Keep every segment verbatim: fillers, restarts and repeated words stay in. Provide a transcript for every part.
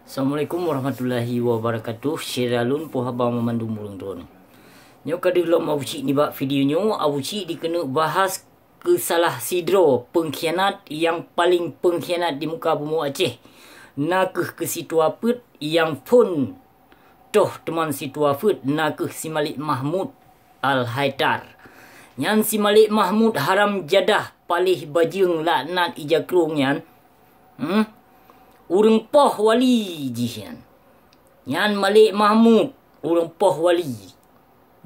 Assalamualaikum warahmatullahi wabarakatuh. Syedara lôn, peue haba banmandum ureuëng droeneuh. Nyoe ka deuh lom Abusyik nibak video nyoe. Abusyik dikeuneuk bahas keu salah sidroe peungkhianat nyang paleng peungkhianat di muka bumoe Aceh, na kheueh keu si tuha peuet nyang phon toh teuma si tuha peuet, na kheueh si Malik Mahmud Al-Haitar. Nyan si Malik Mahmud haram jadah, paléh bajeueng, laknat ija krueng nyan. Hmm? Ureuëng poh wali jih nyan. Nyan Malik Mahmud, ureuëng poh wali.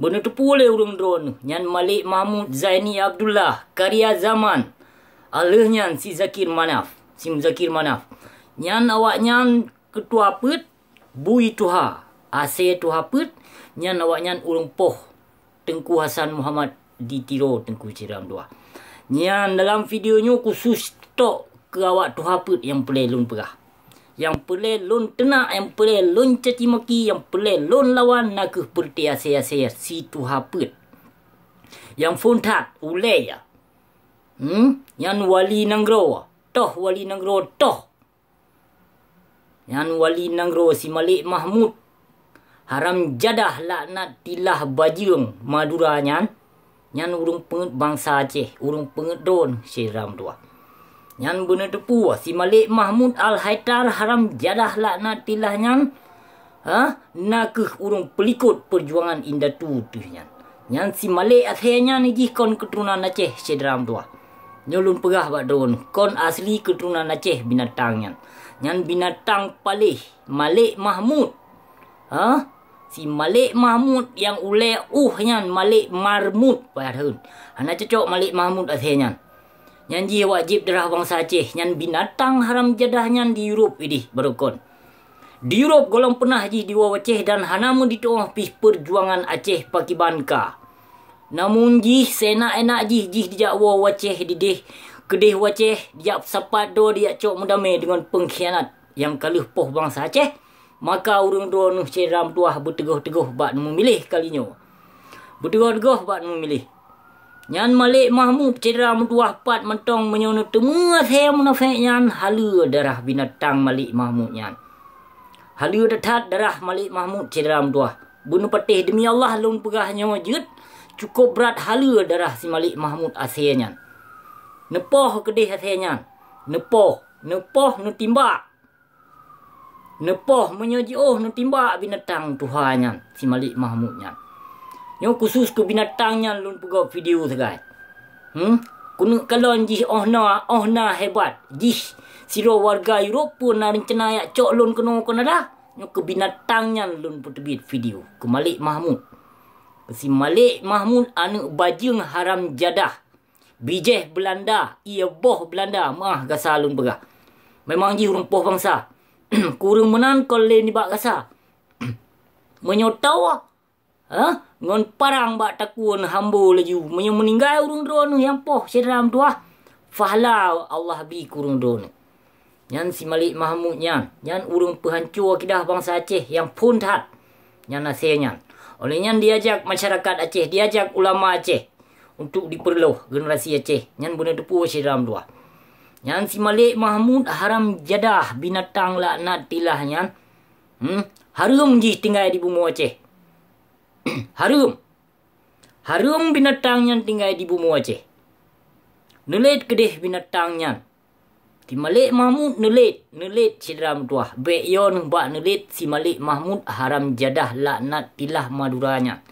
Beuneuteupeu lé ureuëng droeneuh, nyan Malik Mahmud Zaini Abdullah, karya zaman. Aleuh nyan si Zakir Manaf, si Muzakir Manaf. Nyan awaknyan keu tuha peuet, bui tuha, asée tuha peuet, nyan awaknyan ureuëng poh Teungku Hasan Muhammad di Tiro, Teungku, syedara meutuwah. Nyan dalam video nyoe khusus tok keu awak tuha peuet nyang peureulée lôn peugah. Nyang peureulée lôn teunak, nyang peureulée lôn caci maki, nyang peureulée lôn lawan na kheueh peureuté asée-asée si tuha peuet. Nyang phon that, ulée ya. Hmm? Nyan wali nanggroe, toh wali nanggroe, toh. Nyan wali nanggroe si Malik Mahmud. Haram jadah, laknat tilah bajeueng Madura nyan. Nyan ureuëng peungeuet bansa Aceh, ureuëng peungeuet droeneuh, syedara meutuwah. Nyan beuneuteupeu si Malik Mahmud Al-Haitar haram jadah, laknat tilah nyan. Ha? Na kheueh ureuëng peulikot peujuangan indatu teuh nyan. Nyan si Malik asée nyan jih kon keuturonan Aceh, syedara meutuwah. Nyoe lôn peugah bak droeneuh, kon asli keuturonan Aceh binatang nyan. Nyan binatang paléh, Malik Mahmud. Ha? Si Malik Mahmud nyang ulée uh nyan Malik Marmut, padahai hana cocok Malik Mahmud asée nyan. Nyan jih awak jieb darah bansa Aceh, nyan binatang haram jadah nyan di Europe idih barokon. Di Europe gohlom peunah jih diwoe u Aceh dan hana meudituoh pih peujuangan Aceh pakiban ka. Namun jih seunak-enak jih, jih dijak woe u Aceh dideh, keudeh u Aceh dijak sapat droe dijak cok meudamé deungon peungkhianat nyang ka lheueh poh bansa Aceh. Maka ureuëng droeneuh, syedara meutuwah, beuteugôh-teugôh bak neumumiléh kali nyoe. Beuteugôh-teugôh bak neumumiléh. Nyan Malik Mahmud, syedara meutuwah, pat mantong meunyoe neuteumé asée munafék nyan, haleue darah binatang Malik Mahmud nyan. Haleue that-that darah Malik Mahmud, syedara meutuwah. Beuneupatéh, demi Allah lôn peugah nyoe jeuet, cukôp brat haleue darah si Malik Mahmud asée nyan. Neupoh keudeh asée nyan. Neupoh, neupoh, neutimbak. Neupoh meunyoe jiôh neutimbak binatang tuha nyan, si Malik Mahmud nyan. Nyoe khusus keu binatang nyan lôn peugah video sagai. Hmm? Keuneuk kalon jih 'oh na, 'oh na hebat. Jih sidroe warga Europe pun na reuncana jak cok lôn keunoe Kanada. Nyoe keu binatang nyan lôn peuteubiet video. Keu Malik Mahmud. Keu si Malik Mahmud aneuëk bajeueng haram jadah. Bijéh Beulanda, ié boh Beulanda, meu'ah gasa lôn peugah. Memang jih ureuëng poh bansa. Keu ureuëng meunan kon lé nibak gasa. Meunyoe tawa, ha? Ngon parang bak takue neuhambo laju. Meunyoe meuninggai ureuëng droeneuh nyang poh syedara meutuwah, fahla Allah bi keu ureuëng droeneuh. Nyan si Malik Mahmud nyan, nyan ureuëng peuhanco akidah bansa Aceh nyang phon that. Nyan asée nyan. Oleh nyan diajak masyarakat Aceh, diajak ulama Aceh untuk dipeureuloh generasi Aceh. Nyan beuneuteupeu syedara meutuwah. Nyan si Malik Mahmud haram jadah binatang laknat tilah nyan. Hmm? Hareuem jih tinggai di bumoe Aceh. Hareuem. Hareuem binatang nyan tinggai di bumoe Aceh. Neulét keudeh binatang nyan. Si Malik Mahmud neulét, neulét syedara meutuwah. Bék yo neuh bak neulét si Malik Mahmud haram jadah laknat tilah Madura nyan.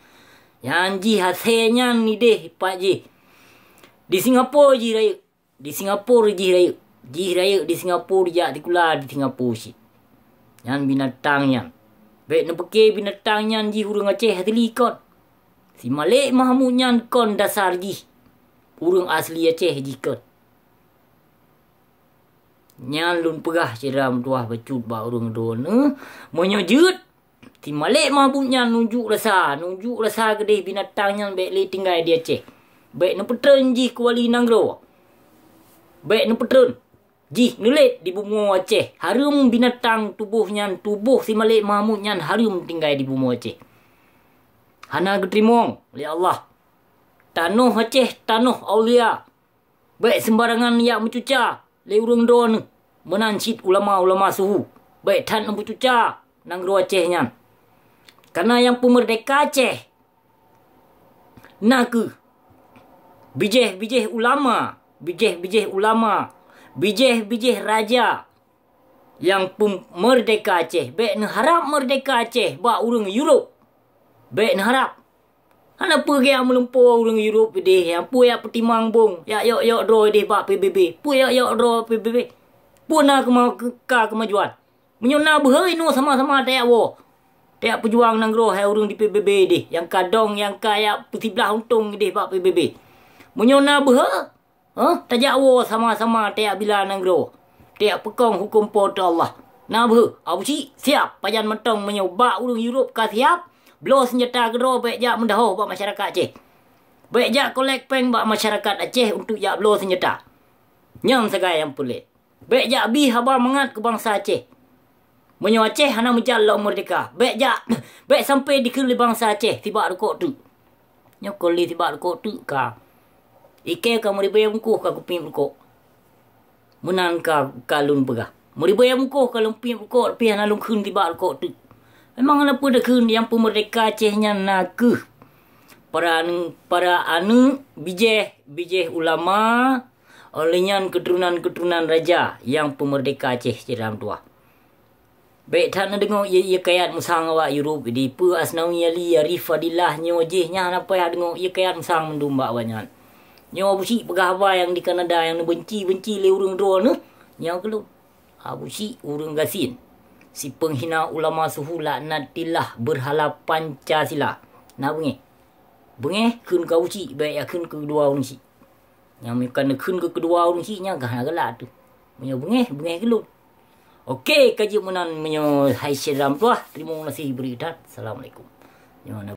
Nyan jih asée nyan ideh pat jih. Di Singapura jih rayeuk. Di Singapura jih rayeuk. Jih rayeuk di Singapura, jak sikula di Singapura cit. Nyan binatang nyan. Bék neupiké binatang nyan jih ureuëng Aceh asli kon. Si Malik Mahmud nyan kon dasar jih ureuëng asli Aceh jih kon. Nyan lôn peugah syedara meutuwah bacut bak ureuëng droeneuh, meunyoe jeuet, si Malik Mahmud nyan nunjuk rasa, nunjuk rasa keudeh binatang nyan bék lé tinggai di Aceh. Bék neupeutreun jih keu wali nanggroe. Bék neupeutreun jih neulét di bumoe Aceh. Hareuem binatang tuboh nyan, tuboh si Malik Mahmud nyan hareuem tinggai di bumoe Aceh. Hana geuteurimong lé Allah. Tanoh Aceh, tanoh aulia. Bék seumbarangan jak meucuca lé ureuëng droeneuh, meunan cit ulama-ulama suhu. Bèk that neubeucuca nanggroe Aceh nyan. Kareuna nyang peumeurdeka Aceh na kheueh bijéh-bijéh ulama, bijéh-bijéh ulama, bijéh-bijéh raja nyang peumeurdeka Aceh. Bèk neuharab meurdeka Aceh bak ureuëng Europe. Bèk neuharab. Hana peue geujak meulumpoe ureuëng Europe idéh, nyang peue jak peutimang bông, jak yok-yok droe idéh bak P B B. Peue yok-yok droe P B B? Peue na keuma-, ka keumajuan? Meunyoe na beuhe, inoe sama-sama tajak woe. Tajak peujuang nanggroe hai ureuëng di P B B idéh, nyang ka dong, nyang ka jak peusiblah untông idéh bak P B B. Meunyoe na beuhe, Hah? Tajak woe sama-sama tajak bila nanggroe. Tajak peukong huköm Po teu Allah. Na beuhe, Abusyik siap pajan mantong meunyoe bak ureuëng Europe ka siap, bloe seunjata keudroe bèk jak meudahoh bak masyarakat Aceh. Bèk jak kolek péng bak masyarakat Aceh untuk jak bloe seunjata. Nyan sagai nyang peureulée. Bèk jak bi haba mangat keu bansa Aceh. Meunyoe Aceh hana meujan lom meurdeka, bèk jak, bèk sampoe dikheun lé bansa Aceh sibak rukok teuk. Nyoe kon lé sibak rukok teuk ka. Ikée ka meuribée bungkôh ka kupiep rukok. Meunan ka, ka lôn peugah. Meuribée bungkôh ka lôn piep rukok, tapi hana lôn kheun sibak rukok teuk. Memang hana peue takheun, nyang peumeurdeka Aceh nyan na kheueh para ane-, para aneuëk bijéh, bijéh ulama, óh lheueh nyan keuturonan-keuturonan raja nyang peumeurdeka Aceh cit dalam tuah. Bèk that neudeungoe ie-ie kayat musang awak Europe di peue Asnawi Ali, Arif Fadillah nyoe jih nyan hana payah deungoe ie kayat musang mandum bak awaknyan. Nyoe Abusyik peugah haba nyang di Kanada nyang neubenci-benci lé ureuëng droeneuh, nyoe keu lôn. Abusyik ureuëng gasien, si peunghina ulama suhu laknatillah beurhala Pancasila. Na beungéh? Beungéh kheun keu Abusyik, bèk jak kheun keu keudua ureuëng syik. Nyang meunyoe ka neukheun keu keudua ureuëng syik nyan ka hana galak teuh. Meunyoe beungéh, beungéh keu lôn. Oke, ka jeuet meunan meunyoe hai syedara meutuah. Terima kasih beri that. Assalamualaikum. Nyoe na